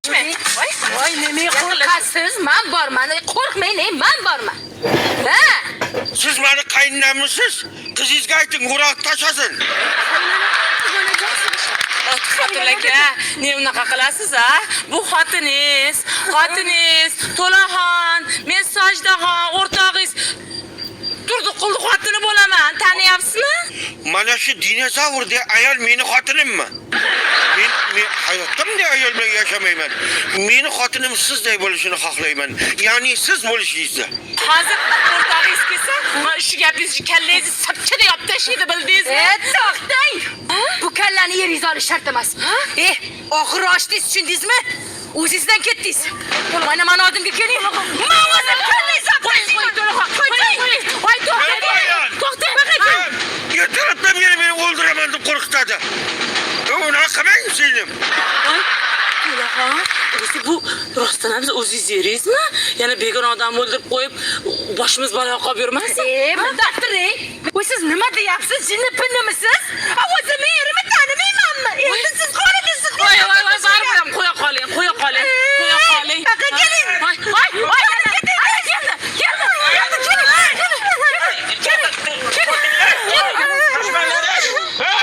Voy. Voy, nima qo'rqasiz? Man borman. Qo'rqmang, man borman. Ha? Siz mani qayninamisiz? Qizingizga ayting, o'roq tashlasin. Xotin aka, ne unaqa qilasiz a? Bu xotiningiz, xotiningiz, To'laxon, men Sojdaxon, o'rtog'ingiz. Turdiqulni xotini bo'laman, taniyapsizmi? Mana shu dinozavrdek ayol meni xotinimmi? Men hayotda bunday ayol bilan yashamayman. Meni xotinim sizday bo'lishini xohlayman. Ya'ni siz bo'lishingizni. Hozir o'rtog'ingiz kelsa, mana shu gapingizni kallangizni sapchada yopib tashlaydi, bildingizmi? E, to'xtang. Bu kallani yeringiz olish shart emas. E, oxiri ochdingiz, tushundingizmi? O'zingizdan ketdingiz. Mana mani oldimga keling. Man o'zim kallangizni olib Qo'ying, qo'ying, To'laxon, qo'ying, qo'ying. Voy, to'xtang, to'xtang. Ertalabdan beri meni o'ldiraman deb qo'rqitadi. Unaqa qilmang, singlim. Voy, To'laxon, o'zi bu rostdan ham siz o'zingiz yeringizmi? Yana begona odam o'ldirib qo'yib, boshimiz baloga qolib yurmasin? E, bundoq turing. Voy, siz nima deyapsiz? Jinni pinnimisiz? A, o'zimni erimni tanimaymanmi?